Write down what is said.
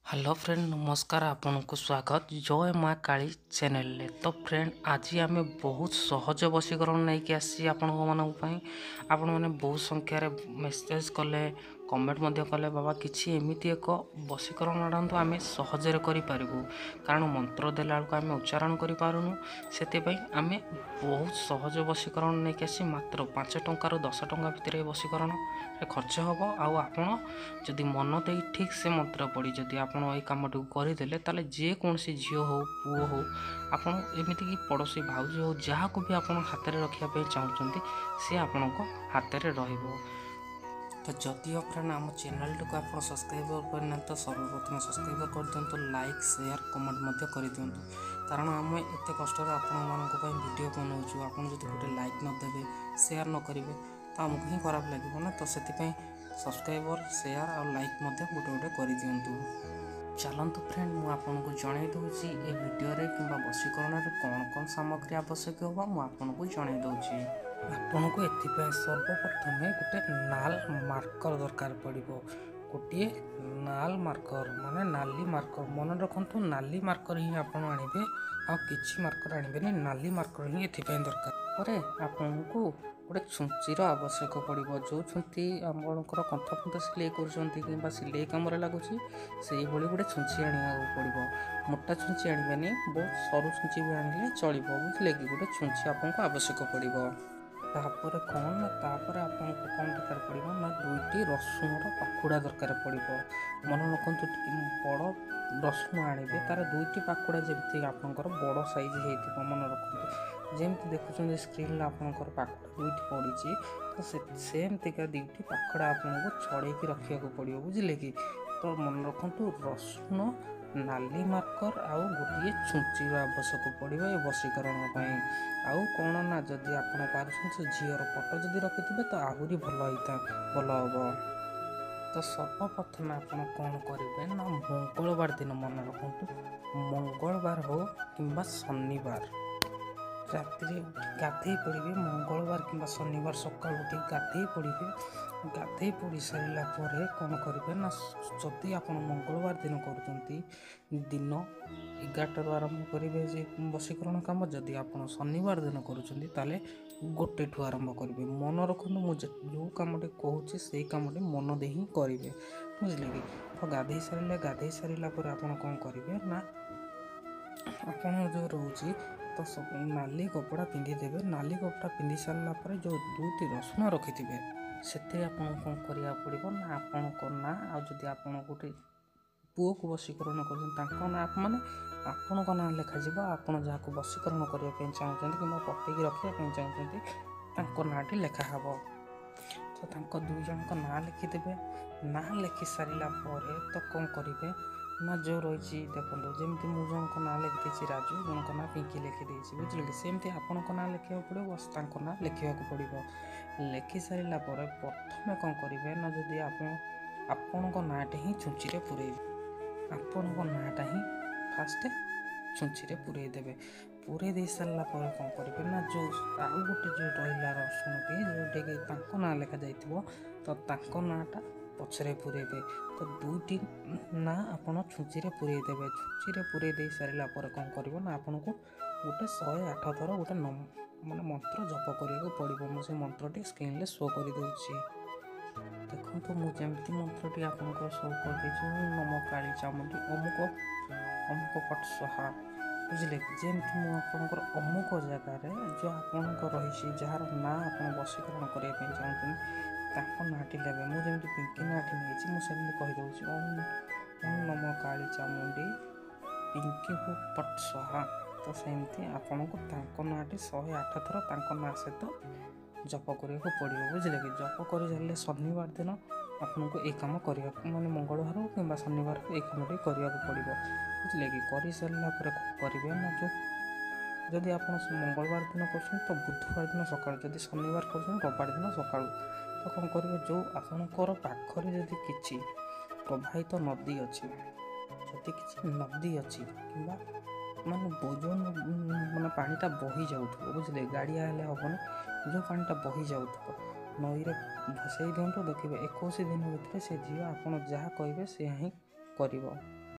Hello friend, ନମସ୍କାର। ଆପଣଙ୍କୁ ସ୍ୱାଗତ ଜୟ ମା କାଳୀ ଚ୍ୟାନେଲରେ। ତ ଫ୍ରେଣ୍ଡ, ଆଜି ଆମେ ବହୁତ ସହଜ ବଶୀକରଣ ନେଇକି ଆସିଛି ଆପଣଙ୍କ ମାନଙ୍କ ପାଇଁ। ଆପଣମାନେ ବହୁତ ସଂଖ୍ୟାରେ ମେସେଜ କଲେ, କମେଣ୍ଟ ମଧ୍ୟ କଲେ, ବାବା କିଛି ଏମିତି ଏକ ବଶୀକରଣ ଆଣନ୍ତୁ ଆମେ ସହଜରେ କରିପାରିବୁ, କାରଣ ମନ୍ତ୍ର ଦେଲା ବେଳକୁ ଆମେ ଉଚ୍ଚାରଣ କରିପାରୁନୁ। ସେଥିପାଇଁ ଆମେ ବହୁତ ସହଜ ବଶୀକରଣ ନେଇକି ଆସିଛି। ମାତ୍ର 5 ଟଙ୍କାରୁ 10 ଟଙ୍କା ଭିତରେ ଏ ବଶୀକରଣରେ ଖର୍ଚ୍ଚ ହେବ। ଆଉ ଆପଣ ଯଦି ମନ ଦେଇ ଠିକ୍ ସେ ମନ୍ତ୍ର ପଢ଼ି ଯଦି ଆପଣ ଏଇ କାମଟିକୁ କରିଦେଲେ, ତାହେଲେ ଯେକୌଣସି ଝିଅ ହେଉ, ପୁଅ ହେଉ, ଆପଣ ଏମିତିକି ପଡ଼ୋଶୀ ଭାଉଜ ହେଉ, ଯାହାକୁ ବି ଆପଣ ହାତରେ ରଖିବା ପାଇଁ ଚାହୁଁଛନ୍ତି, ସେ ଆପଣଙ୍କ ହାତରେ ରହିବ। ତ ଯଦିଓ ଫ୍ରେଣ୍ଡ ଆମ ଚ୍ୟାନେଲଟିକୁ ଆପଣ ସବସ୍କ୍ରାଇବ୍ କରିନାହାନ୍ତି, ତ ସର୍ବପ୍ରଥମେ ସବସ୍କ୍ରାଇବ୍ କରିଦିଅନ୍ତୁ, ଲାଇକ୍, ସେୟାର, କମେଣ୍ଟ ମଧ୍ୟ କରିଦିଅନ୍ତୁ। କାରଣ ଆମେ ଏତେ କଷ୍ଟରେ ଆପଣମାନଙ୍କ ପାଇଁ ଭିଡ଼ିଓ ବନାଉଛୁ, ଆପଣ ଯଦି ଗୋଟେ ଲାଇକ୍ ନ ଦେବେ, ସେୟାର ନ କରିବେ, ତ ଆମକୁ ହିଁ ଖରାପ ଲାଗିବ ନା। ତ ସେଥିପାଇଁ ସବସ୍କ୍ରାଇବର, ସେୟାର ଆଉ ଲାଇକ୍ ମଧ୍ୟ ଗୋଟେ ଗୋଟେ କରିଦିଅନ୍ତୁ। ଚାଲନ୍ତୁ ଫ୍ରେଣ୍ଡ, ମୁଁ ଆପଣଙ୍କୁ ଜଣାଇ ଦେଉଛି ଏ ଭିଡ଼ିଓରେ କିମ୍ବା ବଶୀକରଣରେ କ'ଣ କ'ଣ ସାମଗ୍ରୀ ଆବଶ୍ୟକ ହେବ, ମୁଁ ଆପଣଙ୍କୁ ଜଣାଇ ଦେଉଛି। ଆପଣଙ୍କୁ ଏଥିପାଇଁ ସର୍ବପ୍ରଥମେ ଗୋଟେ ନାଲ ମାର୍କର ଦରକାର ପଡ଼ିବ। ଗୋଟିଏ ନାଲ ମାର୍କର ମାନେ ନାଲି ମାର୍କର। ମନେ ରଖନ୍ତୁ, ନାଲି ମାର୍କର ହିଁ ଆପଣ ଆଣିବେ, ଆଉ କିଛି ମାର୍କର ଆଣିବେନି। ନାଲି ମାର୍କର ହିଁ ଏଥିପାଇଁ ଦରକାର। ପରେ ଆପଣଙ୍କୁ ଗୋଟେ ଛୁଞ୍ଚିର ଆବଶ୍ୟକ ପଡ଼ିବ। ଯେଉଁ ଛୁଞ୍ଚି ଆପଣଙ୍କର କନ୍ଥ ଫନ୍ଥ ସିଲେଇ କରୁଛନ୍ତି କିମ୍ବା ସିଲେଇ କାମରେ ଲାଗୁଛି, ସେଇଭଳି ଗୋଟେ ଛୁଞ୍ଚି ଆଣିବାକୁ ପଡ଼ିବ। ମୋଟା ଛୁଞ୍ଚି ଆଣିବେନି, ବହୁତ ସରୁ ଛୁଞ୍ଚି ବି ଆଣିଲେ ଚଳିବ, ବୁଝିଲେ କି? ଗୋଟେ ଛୁଞ୍ଚି ଆପଣଙ୍କୁ ଆବଶ୍ୟକ ପଡ଼ିବ। ତାପରେ କ'ଣ ନା, ତାପରେ ଆପଣଙ୍କୁ କ'ଣ ଦରକାର ପଡ଼ିବ ନା, 2ଟି ରସୁଣର ପାଖୁଡ଼ା ଦରକାର ପଡ଼ିବ। ମନେ ରଖନ୍ତୁ, ଟିକେ ବଡ଼ ରସୁଣ ଆଣିବେ, ତା'ର 2ଟି ପାଖୁଡ଼ା ଯେମିତି ଆପଣଙ୍କର ବଡ଼ ସାଇଜ୍ ହେଇଥିବ। ମନେ ରଖନ୍ତୁ, ଯେମିତି ଦେଖୁଛନ୍ତି ସ୍କ୍ରିନ୍ରେ ଆପଣଙ୍କର ପାଖୁଡ଼ା 2ଟି ପଡ଼ିଛି, ତ ସେ ସେମିତିକା 2ଟି ପାଖୁଡ଼ା ଆପଣଙ୍କୁ ଛଡ଼େଇକି ରଖିବାକୁ ପଡ଼ିବ, ବୁଝିଲେ କି? ତ ମନେ ରଖନ୍ତୁ, ରସୁଣ, ନାଲି ମାର୍କର ଆଉ ଗୋଟିଏ ଛୁଞ୍ଚିର ଆବଶ୍ୟକ ପଡ଼ିବ ଏ ବଶୀକରଣ ପାଇଁ। ଆଉ କ'ଣ ନା, ଯଦି ଆପଣ ପାରୁଛନ୍ତି ସେ ଝିଅର ଫଟୋ ଯଦି ରଖିଥିବେ ତ ଆହୁରି ଭଲ ହେଇଥା ଭଲ ହେବ। ତ ସର୍ବପ୍ରଥମେ ଆପଣ କ'ଣ କରିବେ ନା, ମଙ୍ଗଳବାର ଦିନ, ମନେ ରଖନ୍ତୁ, ମଙ୍ଗଳବାର ହେଉ କିମ୍ବା ଶନିବାର ରାତିରେ ଗାଧେଇ ପଡ଼ିବେ। ମଙ୍ଗଳବାର କିମ୍ବା ଶନିବାର ସକାଳୁ ଉଠି ଗାଧେଇ ପଡ଼ିବେ। ଗାଧେଇ ପଡ଼ି ସାରିଲା ପରେ କ'ଣ କରିବେ ନା, ଯଦି ଆପଣ ମଙ୍ଗଳବାର ଦିନ କରୁଛନ୍ତି, ଦିନ 11ଟାରୁ ଆରମ୍ଭ କରିବେ ଯେ ବଶୀକରଣ କାମ। ଯଦି ଆପଣ ଶନିବାର ଦିନ କରୁଛନ୍ତି, ତାହେଲେ 1ଠୁ ଆରମ୍ଭ କରିବେ। ମନେ ରଖନ୍ତୁ, ମୁଁ ଯେଉଁ କାମଟି କହୁଛି ସେଇ କାମଟି ମନ ଦେଇ ହିଁ କରିବେ, ବୁଝିଲେ କି? ତ ଗାଧେଇ ସାରିଲେ, ଗାଧେଇ ସାରିଲା ପରେ ଆପଣ କ'ଣ କରିବେ ନା, ଆପଣ ଯେଉଁ ରହୁଛି ତ ନାଲି କପଡ଼ା ପିନ୍ଧିଦେବେ। ନାଲି କପଡ଼ା ପିନ୍ଧି ସାରିଲା ପରେ ଯେଉଁ 2ଟି ରସୁଣ ରଖିଥିବେ, ସେଥିରେ ଆପଣଙ୍କୁ କ'ଣ କରିବାକୁ ପଡ଼ିବ ନା, ଆପଣଙ୍କ ନାଁ, ଆଉ ଯଦି ଆପଣ ଗୋଟେ ପୁଅକୁ ବଶୀକରଣ କରୁଛନ୍ତି ତାଙ୍କ ନାଁ, ମାନେ ଆପଣଙ୍କ ନାଁ ଲେଖାଯିବ। ଆପଣ ଯାହାକୁ ବଶୀକରଣ କରିବା ପାଇଁ ଚାହୁଁଛନ୍ତି କିମ୍ବା ପଟେଇକି ରଖିବା ପାଇଁ ଚାହୁଁଛନ୍ତି, ତାଙ୍କ ନାଁଟି ଲେଖା ହେବ। ତ ତାଙ୍କ 2 ଜଣଙ୍କ ନାଁ ଲେଖିଦେବେ। ନାଁ ଲେଖି ସାରିଲା ପରେ ତ କ'ଣ କରିବେ ନା, ଯେଉଁ ରହିଛି ଦେଖନ୍ତୁ, ଯେମିତି ମୁଁ ଜଣଙ୍କ ନାଁ ଲେଖିଦେଇଛି ରାଜୁ, ଜଣଙ୍କ ନାଁ ପିଙ୍କି ଲେଖିଦେଇଛି, ବୁଝିଲେ କି? ସେମିତି ଆପଣଙ୍କ ନାଁ ଲେଖିବାକୁ ପଡ଼ିବ, ତାଙ୍କ ନାଁ ଲେଖିବାକୁ ପଡ଼ିବ। ଲେଖି ସାରିଲା ପରେ ପ୍ରଥମେ କ'ଣ କରିବେ ନା, ଯଦି ଆପଣ ଆପଣଙ୍କ ନାଁଟି ହିଁ ଛୁଞ୍ଚିରେ ପୂରେଇବେ, ଆପଣଙ୍କ ନାଁଟା ହିଁ ଫାଷ୍ଟ ଛୁଞ୍ଚିରେ ପୂରେଇ ଦେବେ। ପୂରେଇ ଦେଇ ସାରିଲା ପରେ କ'ଣ କରିବେ ନା, ଯେଉଁ ଆଉ ଗୋଟେ ଯେଉଁ ରହିଲା ରସୁଣଟି, ଯେଉଁଟାକି ତାଙ୍କ ନାଁ ଲେଖାଯାଇଥିବ, ତ ତାଙ୍କ ନାଁଟା ପଛରେ ପୂରେଇବେ। ତ 2ଟି ନାଁ ଆପଣ ଛୁଞ୍ଚିରେ ପୂରେଇ ଦେବେ। ଛୁଞ୍ଚିରେ ପୂରେଇ ଦେଇ ସାରିଲା ପରେ କ'ଣ କରିବ ନା, ଆପଣଙ୍କୁ ଗୋଟେ 108 ଥର ଗୋଟେ ମାନେ ମନ୍ତ୍ର ଜପ କରିବାକୁ ପଡ଼ିବ। ମୁଁ ସେ ମନ୍ତ୍ରଟି ସ୍କ୍ରିନ୍ରେ ଶୋ କରିଦେଉଛି, ଦେଖନ୍ତୁ। ମୁଁ ଯେମିତି ମନ୍ତ୍ରଟି ଆପଣଙ୍କର ଶୋ କରିଦେଇଛି, ମୁଁ ନମ କାଳୀ ଚାମୁଣ୍ଡି ଅମୁକ ଅମୁକ ପଟ ସ୍ୱାହା, ବୁଝିଲେ କି? ଯେମିତି ମୁଁ ଆପଣଙ୍କର ଅମୁକ ଜାଗାରେ ଯେଉଁ ଆପଣଙ୍କ ରହିଛି, ଯାହାର ନାଁ ଆପଣ ବଶୀକରଣ କରିବା ପାଇଁ ଚାହୁଁଛନ୍ତି, ତାଙ୍କ ନାଁଟି ନେବେ। ମୁଁ ଯେମିତି ପିଙ୍କି ନାଁଟି ନେଇଛି, ମୁଁ ସେମିତି କହିଦେଉଛି, ଓଁ ଓଁ ନମ କାଳୀ ଚାମୁଣ୍ଡି ପିଙ୍କି ହୁ ପଟ ସ୍ୱାହା। ତ ସେମିତି ଆପଣଙ୍କୁ ତାଙ୍କ ନାଁଟି 108 ଥର ତାଙ୍କ ନାଁ ସହିତ ଜପ କରିବାକୁ ପଡ଼ିବ, ବୁଝିଲେ କି? ଜପ କରିସାରିଲେ ଶନିବାର ଦିନ ଆପଣଙ୍କୁ ଏଇ କାମ କରିବାକୁ, ମାନେ ମଙ୍ଗଳବାର ହେଉ କିମ୍ବା ଶନିବାର ହେଉ, ଏଇ କାମଟି କରିବାକୁ ପଡ଼ିବ, ବୁଝିଲେ କି? କରିସାରିଲା ପରେ କ'ଣ କରିବେ ନା, ଯେଉଁ ଯଦି ଆପଣ ମଙ୍ଗଳବାର ଦିନ କରୁଛନ୍ତି ତ ବୁଧବାର ଦିନ ସକାଳୁ, ଯଦି ଶନିବାର କରୁଛନ୍ତି ରବିବାର ଦିନ ସକାଳୁ, ତ କ'ଣ କରିବେ, ଯେଉଁ ଆପଣଙ୍କର ପାଖରେ ଯଦି କିଛି ପ୍ରବାହିତ ନଦୀ ଅଛି, ଯଦି କିଛି ନଦୀ ଅଛି କିମ୍ବା ମାନେ ଯେଉଁ ମାନେ ପାଣିଟା ବହି ଯାଉଥିବ, ବୁଝିଲେ, ଗାଡ଼ିଆ ହେଲେ ହେବନି, ଯେଉଁ ପାଣିଟା ବହି ଯାଉଥିବ, ନଈରେ ଭସେଇ ଦିଅନ୍ତୁ। ଦେଖିବେ 21 ଦିନ ଭିତରେ ସେ ଝିଅ ଆପଣ ଯାହା କହିବେ ସେୟା ହିଁ କରିବ।